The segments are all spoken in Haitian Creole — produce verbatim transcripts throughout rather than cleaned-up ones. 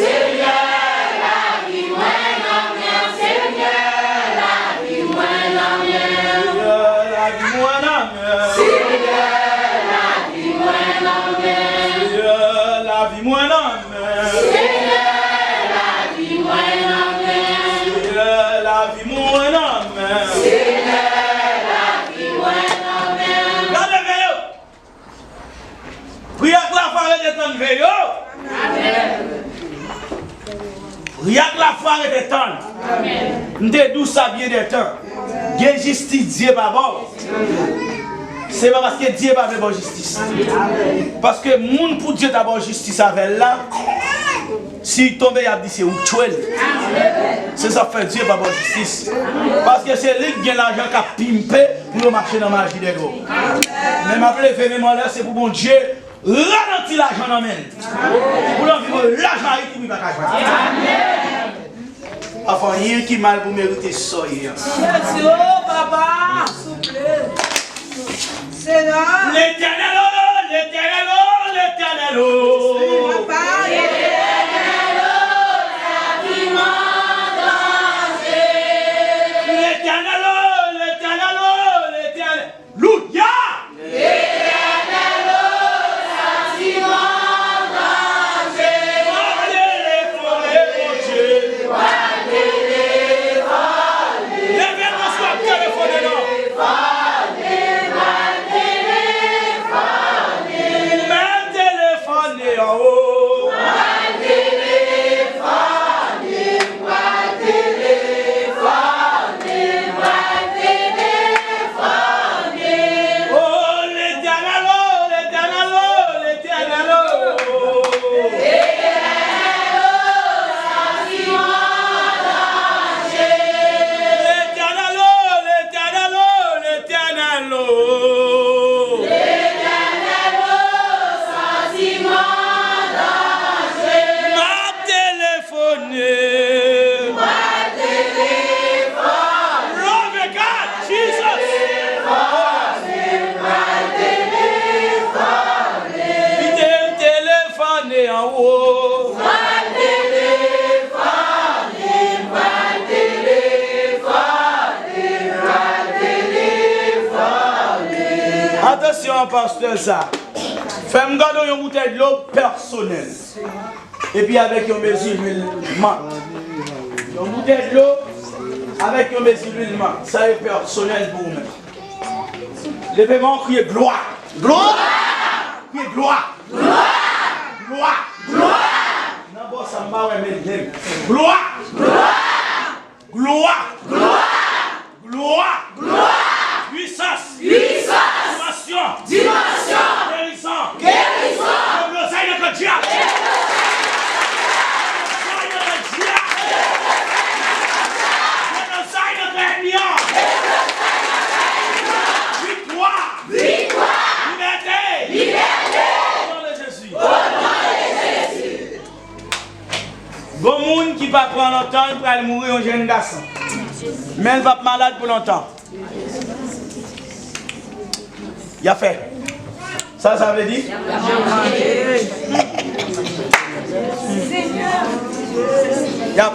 Senyè, lavi mwen nan men w, Senyè, lavi mwen nan men w. Senyè, lavi mwen nan men w. Senyè, lavi mwen nan men w. Senyè, lavi mwen nan men w. Senyè, lavi mwen nan men w. Senyè, lavi mwen nan men w. Senyè, lavi mwen nan men w. Gade, veye! Priyè ak lafwa rete tann, veye! Priyè ak lafwa rete tann. M te di w sa byen de tan. Gen jistis Dye pa ba w. Se pa paske Dye pa vle ba w jistis. Paske moun pou Dye ta ba w jistis avè l la, si l tonbe, y ap di se ou k tchwe l. Se sa k fè Dye pa ba w jistis. Paske se li k gen lajan k ap pimpe pou yo mache nan maji dèdwòg. Men m ap leve men m anlè, se pou Bondye ralanti lajan nan men l. Pou l anvi voye lajan Ayiti pou li pa ka jwenn. Pa fè anyen ki mal pou merite sa w ye a. Jezi, o papa, souple. Seyè. Letènèl o, Letènèl o, Letènèl o. Papa. Letènèl o, lavi m an danje. Letènèl o, Letènèl o, Letènèl. Louya! Letènèl o, soti m an danje. M ap telefone Bondye. M ap telefone. Leve men w si w ap telefone non. Telefone, m ap telefone. M ap telefone anwo. M ap telefone. O Letènèl, o Letènèl, o Letènèl, o. Letènèl, o Letènèl, o Letènèl, o. Letènèl o, soti m an danje. M ap telefone. M ap telefone. Glory God, Jesus. M ap telefone. Kite m telefone anwo. M ap telefone, m ap telefone. Atansyon, pastè sa. Fè m gade w yon boutèy dlo pèsonèl. Epi avèk yon mezi lwil mant. Yon boutèy dlo avèk yon mezi lwil mant. Sa e pèsonèl pou ou menm. Leve men w, kriye glwa. Glwa! Kriye glwa. Glwa! Glwa! Glwa! Nan bò sa m pa wè men menm. Glwa! Glwa! Glwa! Glwa! Glwa! Glwa! Pwisans! Pwisans! Dimansyon! Dimansyon! Gerizon! Gerizon! Deblozay nan kan dyab! Deblozay nan kan dyab! Deblozay nan kan ènmi an! Viktwa! Viktwa! Libète! Libète! O non de Jezi! O non de Jezi! Gon moun ki pa pran lontan, l pral mouri, yon jèn gason. Men l p ap malad pou lontan. Y ap fè. Sa sa vle di? Y ap.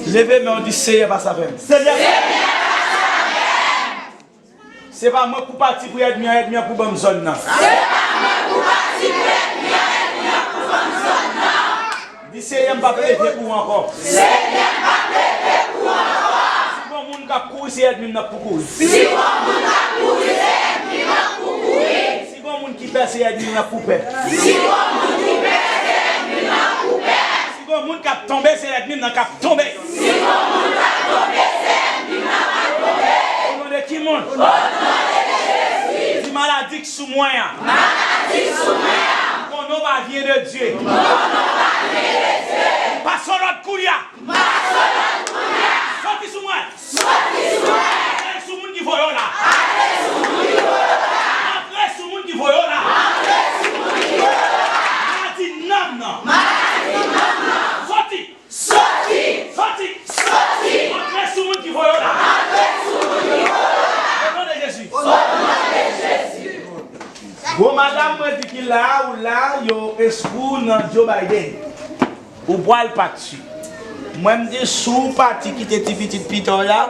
Leve men w, di, Seyè, pase avè m. Seyè, pase avè m. Se pa mwen k pou pati pou ènmi an, ènmi an pou ban m zòn nan. Se pa mwen k pou pati pou ènmi an, ènmi an pou ban m zòn nan. Di, Seyè, m p ap leve pou ou ankò. Seyè, m p ap leve pou ou ankò. Si gon moun k ap kouri, se ènmi m nan k pou kouri. Si gon moun k ap kouri, se ènmi m nan k pou kouri. Si gon moun ki pè, se ènmi m nan k pou pè. Si gon moun ki pè, se ènmi m nan k pou pè. Si gon moun k ap tonbe, se ènmi m nan k ap tonbe. Si gon moun k ap tonbe, se ènmi m nan k ap tonbe. O non de ki moun? O non de Jezi. Di, maladi k sou mwen an. Maladi k sou mwen an. Mon nom va vient de Dieu. Mon nom va vient de Dieu. Pase lòd koulye a. Pase lòd koulye a. Soti sou mwen. Soti sou mwen. Ale sou moun ki voye w la. Ale sou moun ki voye w la. Antre sou moun ki voye w la. Antre sou moun ki voye w la. Maladi nanm nan. Maladi nanm nan. Soti. Soti. Soti. Soti. Antre sou moun ki voye w la. Antre sou moun ki voye w la. O non de Jezi. O non de Jezi. Bon, madanm mwen di ki la, ou la, yo enskri w nan Joe Biden. Ou pral pati. Mwen, m di, si w pati kite ti pitit pita w la,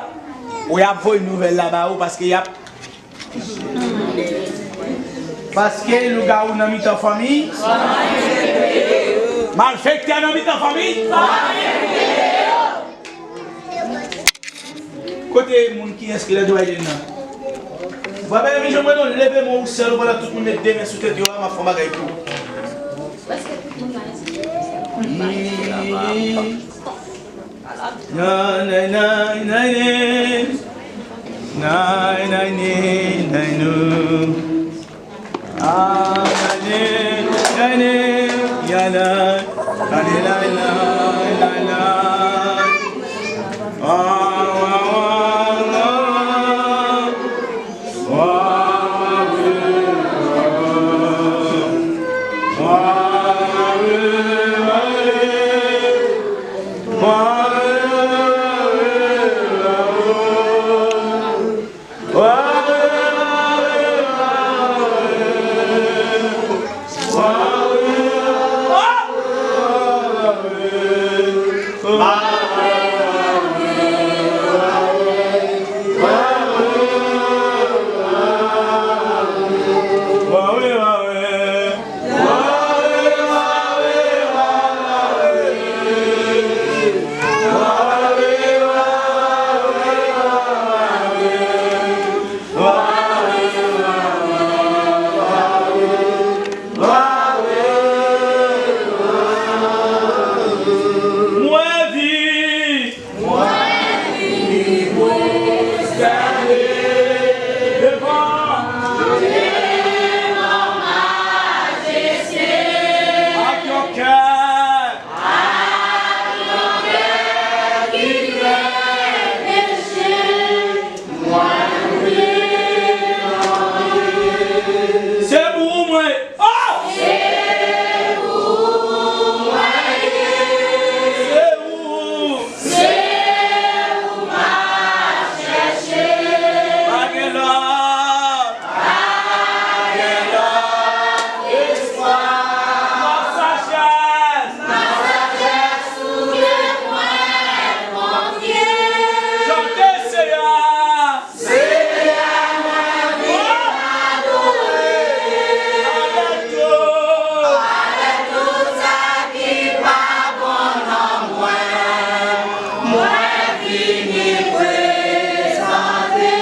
ou y ap voye nouvèl la ba ou, paske y ap Paske lougawou nan mitan fanmi. Malfektè nan mitan fanmi. Kote moun ki enskri nan Joe Biden nan? Papa Michel, mwen non, leve men w sèl ou pandan tout moun met de men sou tèt yo a, m ap fè yon bagay pou ou. Èske tout moun la enskri? Nay, nay, nay, nay, nay. Nay, nay, nay, nay, no. Ah, nay, nay, nay, nay, ya, nay. Nay, nay, nay, nay, nay, nay. Ah, ah, ah, ah. Mwen vini. Mwen vini pou m sèvi devan. Devan majeste. Ak yon kè. Ak yon kè ki fè peche. Mwen vini. Se pou mwen. Oh! Se pou mwen ye. Se ou. Se ou m ap chèche. Pa gen lòt. Pa gen lòt espwa. Nan sajès. Nan sajès ou te mwen konfye. Chante Seyè a. Seyè, mwen vin adore. Avèk tout, avèk tout sa ki pa bon nan mwen, mwen vini prezante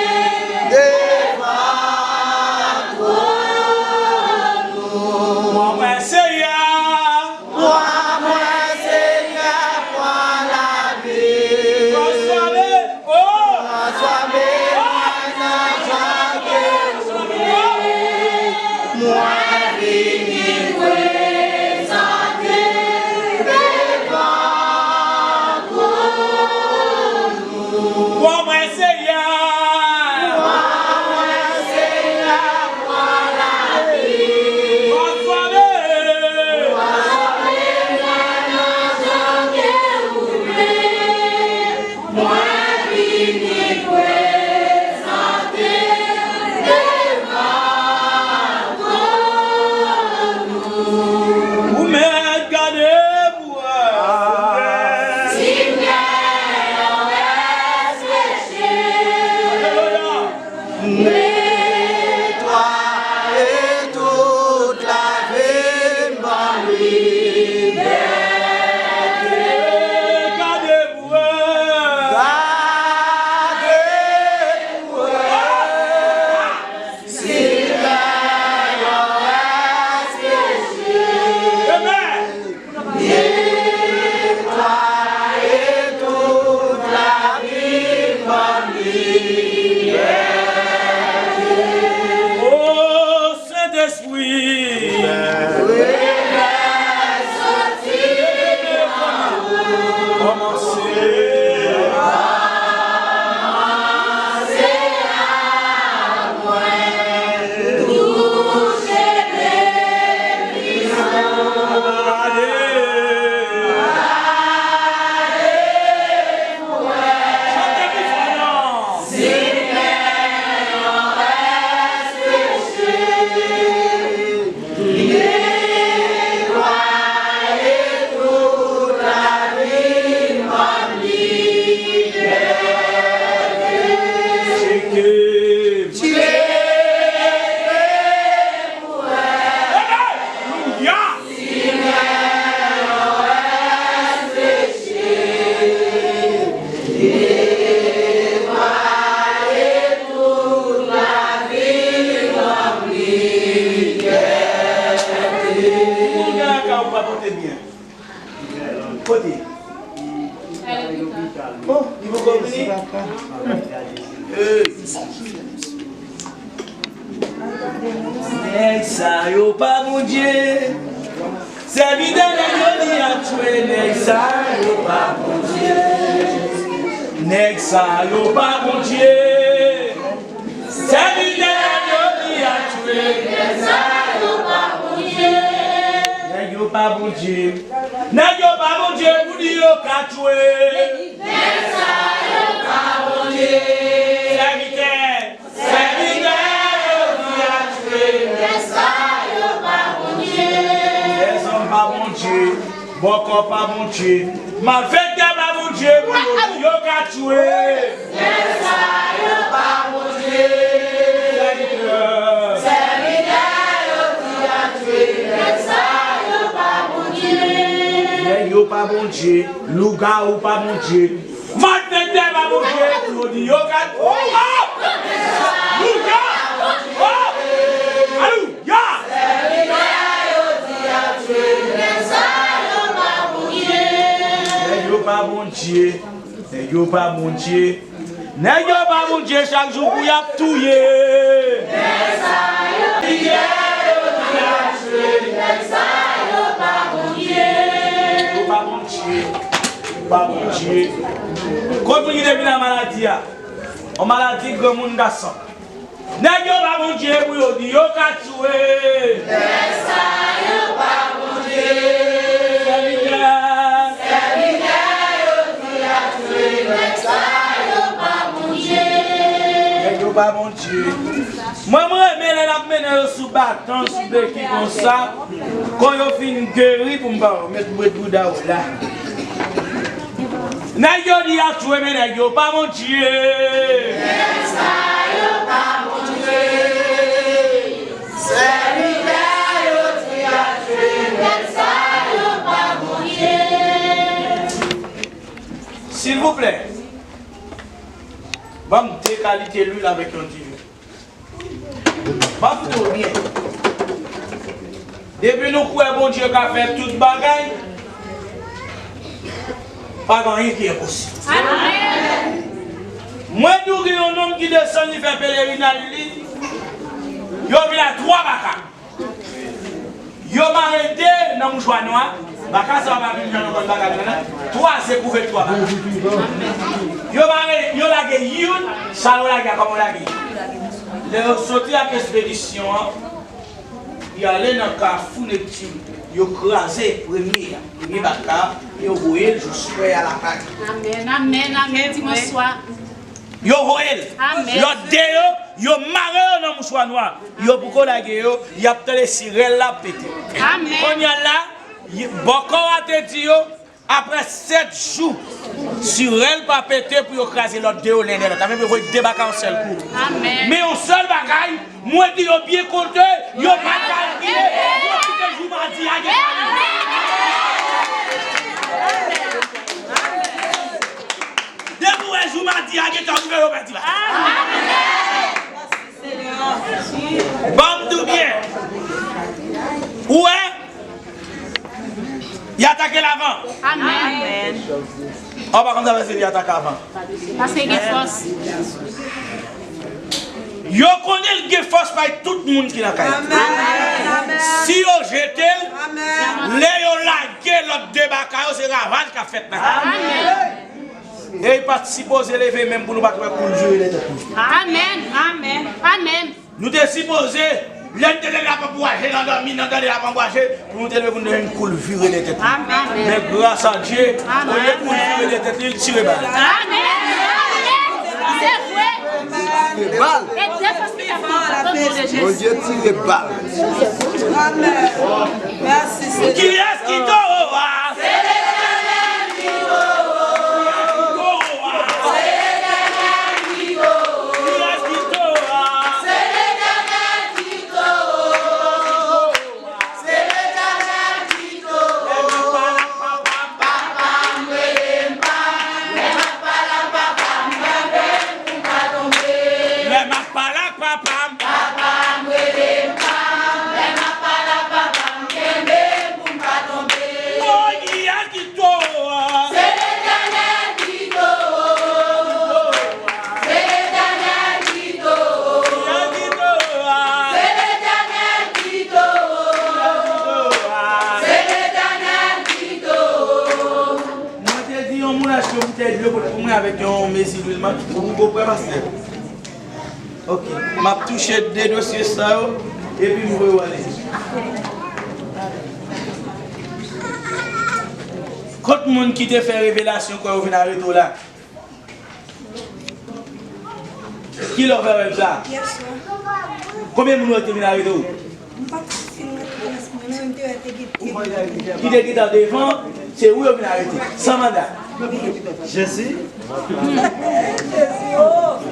devan twòn ou. Mwen, Seyè. Pran mwen, Senyè, pran lavi. Transfòme, oh! Transfòme mwen nan jan ke ou vle. Mwen vini prezante devan twòn ou. Pran mwen, Senyè. Pran mwen, Senyè, pran lavi. Transfòme. Transfòme mwen nan jan ke ou vle. Mwen vini prezante devan twòn ou. Ou mèt gade pou wè. Si m gen yon rès peche. Alelouya. Netwaye tout lavi m, ban m libète. Gade pou wè. Gade pou wè. Si m gen yon rès peche. Amen. Netwaye tout lavi m, ban m libète. O Sentespri, revèy soti nan mò. Kòmanse. Kòmanse a mwen. Touche legliz. Gade. Chante pi fò non. Si m gen yon rès peche. Nèg sa yo pa Bondye. Sèvitè nèg yo di ap tchwe. Nèg sa yo pa Bondye. Nèg sa yo pa Bondye. Sèvitè nèg yo di ap tchwe. Nèg sa yo pa Bondye. Nèg yo pa Bondye. Nèg yo pa Bondye pou di yo ka tchwe. Nèg sa yo pa Bondye. Sèvitè. Sèvitè yo di ap tchwe. Nèg sa yo pa Bondye. Lèzòm pa Bondye. Bòkò pa Bondye. Malfektè pa Bondye pou yo di yo ka tchwe. Nèg sa yo pa Bondye. Sèvitè. Sèvitè yo di ap tchwe. Nèg sa yo pa Bondye. Nèg yo pa Bondye. Lougawou pa Bondye. Malfektè pa Bondye, yo di yo ka. Oh! Alelouya! Oh! Alelouya! Nèg yo pa Bondye. Nèg yo pa Bondye. Nèg yo pa Bondye, chak jou pou y ap touye. Nèg sa yo di ap tchwe. Nèg sa yo pa Bondye. Yo pa Bondye. Pa Bondye. Kot moun ki te vin ak maladi a? Yon maladi granmoun gason. Nèg yo pa Bondye pou yo di yo ka tchwe. Nèg sa yo pa Bondye. Sèvitè. Sèvitè yo di ap tchwe. Nèg sa yo pa Bondye. Nèg yo pa Bondye. Mwen, mwen renmen lè l ap mennen yo sou baton, sou beki konsa. Kon yo fin geri pou m ba yo, met bwet bouda w la. Nèg yo di y ap tchwe, men nèg yo pa Bondye. Nèg sa yo pa Bondye. Sèvitè yo di y ap tchwe, nèg sa yo pa Bondye. Silvouplè, ban m de kalite lwil avèk yon diven. Ban m di w byen. Depi nou kwè Bondye ka fè tout bagay, pa gen anyen ki enposib. Amèn. Mwen di w gen yon nonm ki desann, li fè pelerinaj li, yo vin ak twa baka. Yo mare de nan mouchwa nwa. Baka sa yo pa vin jan nou konn baka yo la. Twa se kouvèti twa baka. Yo mare, yo lage youn, sa yo lage a, kòman yo lage? Lè yo soti ak espedisyon an, y ale nan Kafou Neptin. Yo kraze premye a, premye baka, yo voye l jous frè a lakay. Amèn, amèn, amèn. Di bonswa. Yo voye l. Amèn. Lòt de yo, yo mare yo nan mouchwa nwa. Yo poko lage yo, y ap tande si rèl la pete. Amèn. Kounye a la, y-, bòkò a te di yo, apre sèt jou, si rèl pa pete pou yo kraze lòt de yo len dè lòt. Sa vle di yo voye de baka yon sèl kou. Amèn. Men yon sèl bagay, mwen di yo byen kote, yo pa kalkile, yo kite jou madi a gentan rive. Depi w wè jou madi a gentan rive, yo pèdi batay. Ban m di w byen. Ou wè? Y atake l avan. Amèn. An pa konn sa fè se li atake avan. Paske gen fòs. Yo konnen l gen fòs pami tout moun ki nan kay la. Amèn. Si yo jete l, amèn, lè yo lage lòt de baka yo, se ravaj k ap fèt nan kay la. Amèn. E li pa t sipoze leve menm pou nou pa t wè kou l vire nan tèt li. Amèn. Amèn. Amèn. Nou te sipoze, lè n te leve l ap ankouraje, nan dòmi, nan tande l ap ankouraje, pou nou te leve pou nou te jwenn kou l vire nan tèt li. Amèn. Men gras a Dye, olye kou l vire nan tèt li, l tire bal. Amèn. Se vre. Tire bal. E defans ki t ap nan non de Jezi. Bondye tire bal. Amèn. Mèsi, Senyè. Kiyès ki towo a? Se Letènèl ki towo. Kiyès ki towo a? Se Letènèl ki towo. Se Letènèl ki towo. Papa m rele m pa. Lè m ap pale ak papa m, kenbe m pou m pa tonbe. Lè m ap pale ak papa m. Papa m rele m pa. Lè m ap pale ak papa m, kenbe m pou m pa tonbe. O, kiyès ki towo a? Se Letènèl ki towo. Se Letènèl ki towo. Kiyès ki towo a? Se Letènèl Avèk yon mezi lwil, m ap, ou, ou prè, pastè? Ok. M ap touche de dosye sa yo, epi m voye w ale. Kot moun ki te fè revelasyon kwè yo vin arete w la? Kilè w fè rèv sa? Yèswa. Konbyen moun ou wè ki te vin arete w? M pa t fin ret nan lespri mwen, men m te wè te gen, te gen. Ki te gentan devan, se ou yo vin arete. San manda. Jezi. Jezi, oh!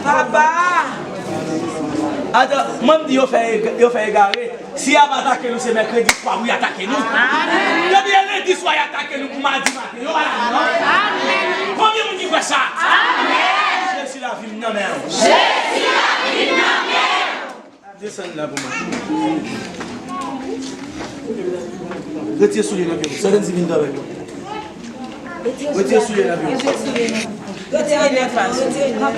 Papa! Ata, mwen m di yo fè, yo fè egare. Si y ap atake nou, se mèkredi swa pou y atake nou. Amèn. Depi e lendi swa y atake nou pou madi maten, yo pa la non. Amèn. Konbyen moun ki kwè sa? Amèn. Jezi, lavi m nan men w. Jezi, lavi m nan men w. Desann la pou mwen. Retire soulye nan pye w. Satan di vin travay mwen. Retire soulye nan pye w. Retire soulye nan pye w. Retire nèf la. Retire nèf la.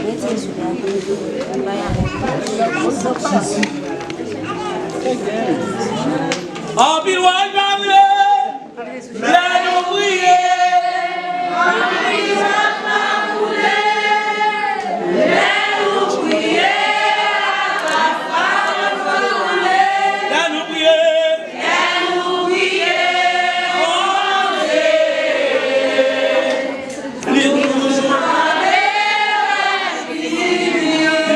Anpil waj pa vle. Lè nou priye, anpil waj pa vle. Lè nou priye, anpil waj pa vle. Lè nou priye. Lè nou priye, Bondye, li toujou tande, li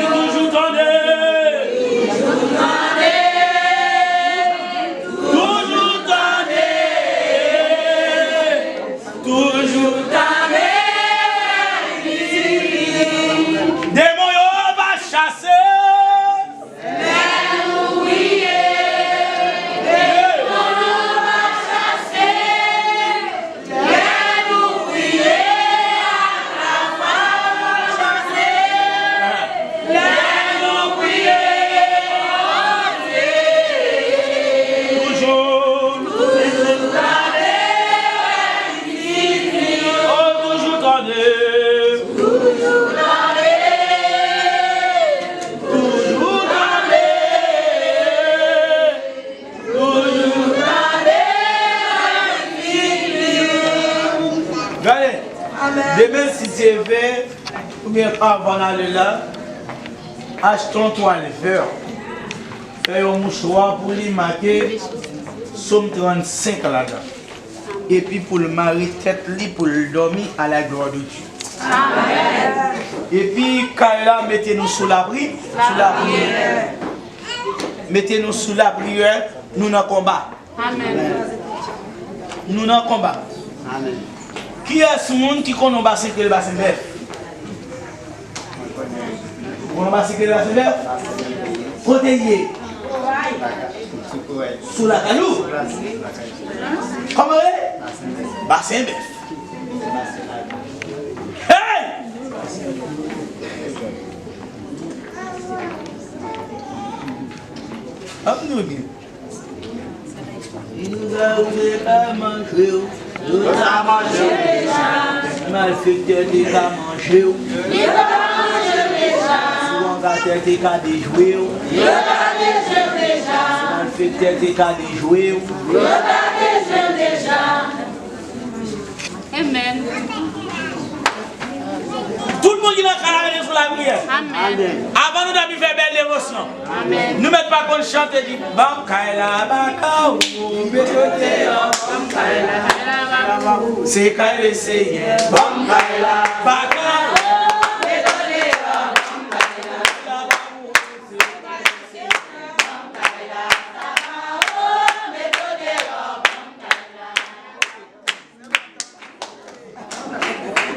toujou tande, toujou tande, toujou tande. Demon yo va chase. Lè nou priye, demon yo va chase. Lè nou priye, atrapa yo chase. Lè nou priye, Bondye. Toujou, toujou tande. Oh, toujou tande. Toujou tande. Toujou tande. Toujou tande. Gade, demen, si Dye vle, oubyen avan n ale la, achte yon twal vè. Fè yon mouchwa pou li make Sòm trannsenk ladan. Epi pou l mare tèt li, pou l dòmi à la gloire de Dieu. Amèn. Epi kay la, mete nou sou lapri, sou lapriyè. Mete nou sou lapriyè, nou nan konba. Amèn. Nou nan konba. Amèn. Kiyès moun ki konn yon basen ki rele basen bèf? Ou konn yon basen ki rele basen bèf? Kote l ye? Sou lakay ou? Kòman l rele? Basen bèf. Hey! Ap nou byen. Yo ta manje w. Yo ta manje w deja. Malfektè te ka manje w. Yo ta manje w deja. Sou angatè te ka dejwe w. Yo ta dejwe w deja. Malfektè te ka dejwe w. Yo ta dejwe w deja. Amen. Tout moun ki nan kay la, rete sou lapriyè. Amèn. Avan nou dòmi, fè bèl devosyon. Amèn. Nou mèt pa konn chante, di, ban m kay la, baka ou, mete w deyò, ban m kay la. Se kay Lesenyè, ban m kay la, baka ou, mete w deyò, ban m kay la.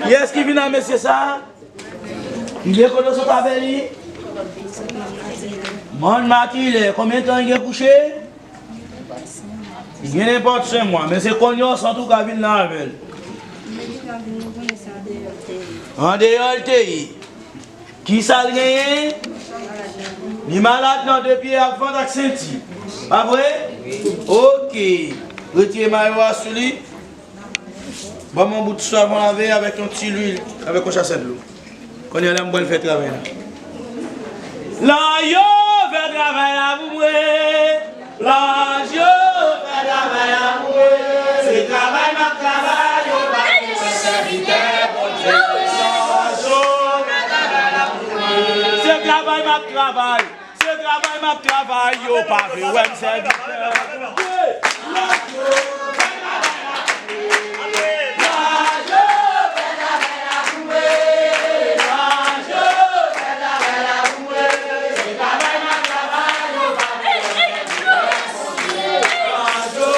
Kiyès ki vin a mesye sa a? M byen kontan sot avè li. Mòn Makilè, konbyen tan li gen kouche? Li gen nenpòt senk mwa, men se kounye a w santi w ka vin la avè l. Andeyò l te ye. Kisa l genyen? Li malad nan de pye ak vant ak senti. Pa vre? Ok. Retire mayo a sou li. Ban m yon bout savan lave avèk yon ti lwil, avèk yon chasè dlo. Kounye a la, m pral fè travay la. Laj yo fè travay la pou mwen. Laj yo fè travay la pou mwen. Se travay m ap travay, yo pa gen mwen sèvitè Bondye. Travay, se travay m ap travay, yo pa vle wè m sèvitè Bondye. Lòt yo fè travay la pou mwen. Lòt yo fè travay la pou mwen. Lòt yo fè travay la pou mwen. Se travay m ap travay, yo pa vle wè m sèvitè Bondye. Lòt yo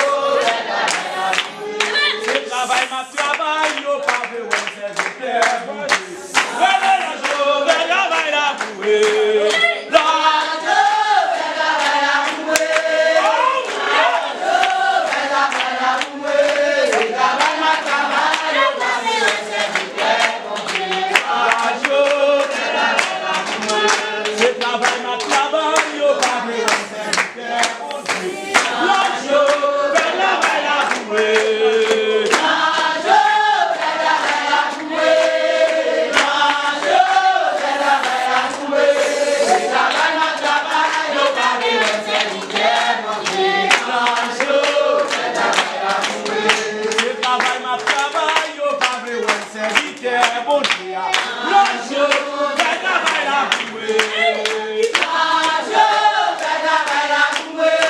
fè travay la pou mwen. Se travay m ap travay, yo pa vle wè m sèvitè Bondye. Rele lòt yo fè travay la pou mwen. Lòt yo fè travay la pou mwen. Lòt yo fè travay la pou mwen. Se travay m ap travay, yo pa vle wè m sèvitè Bondye. Lòt yo fè travay la pou mwen. Se travay m ap travay, yo pa vle wè m sèvitè Bondye. Lòt yo fè travay la pou mwen. Lòt yo fè travay la pou mwen. Lòt yo fè travay la pou mwen. Se travay m ap travay, yo pa vle wè m sèvitè Bondye. Lòt yo fè travay la pou mwen. Se travay m ap travay, yo pa vle wè m sèvitè Bondye a. Lòt yo fè travay la pou mwen. Lòt yo fè travay la pou mwen.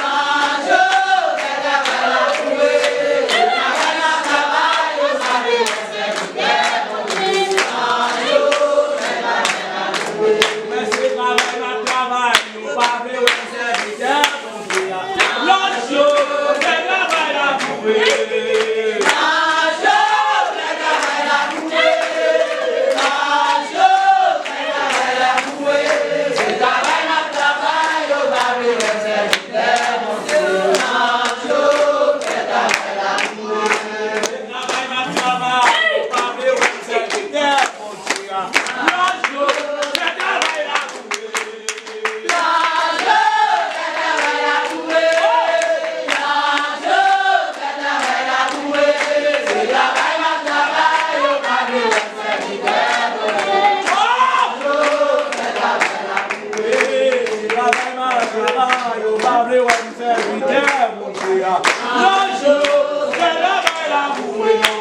Lòt yo fè travay la pou mwen. Se travay m ap travay, yo pa vle wè m sèvitè Bondye. Lòt yo fè travay la pou mwen. Men se travay m ap travay, yo pa vle wè m sèvitè Bondye a. Lòt yo fè travay la pou mwen. Lòt yo fè travay la pou mwen. Lòt yo fè travay la pou mwen. Se travay m ap travay, yo pa vle wè m sèvitè Bondye. Lòt yo fè travay la pou mwen. Se travay m ap travay, yo pa vle wè m sèvitè Bondye a. Lòt yo fè travay la pou mwen. Lòt yo fè travay la pou mwen. Lòt yo fè travay la pou mwen. Se travay m ap travay, yo pa vle wè m sèvitè Bondye. Lòt yo fè travay la pou mwen. Se travay m ap travay, yo pa vle wè m sèvitè Bondye a. Lòt yo fè travay la pou mwen.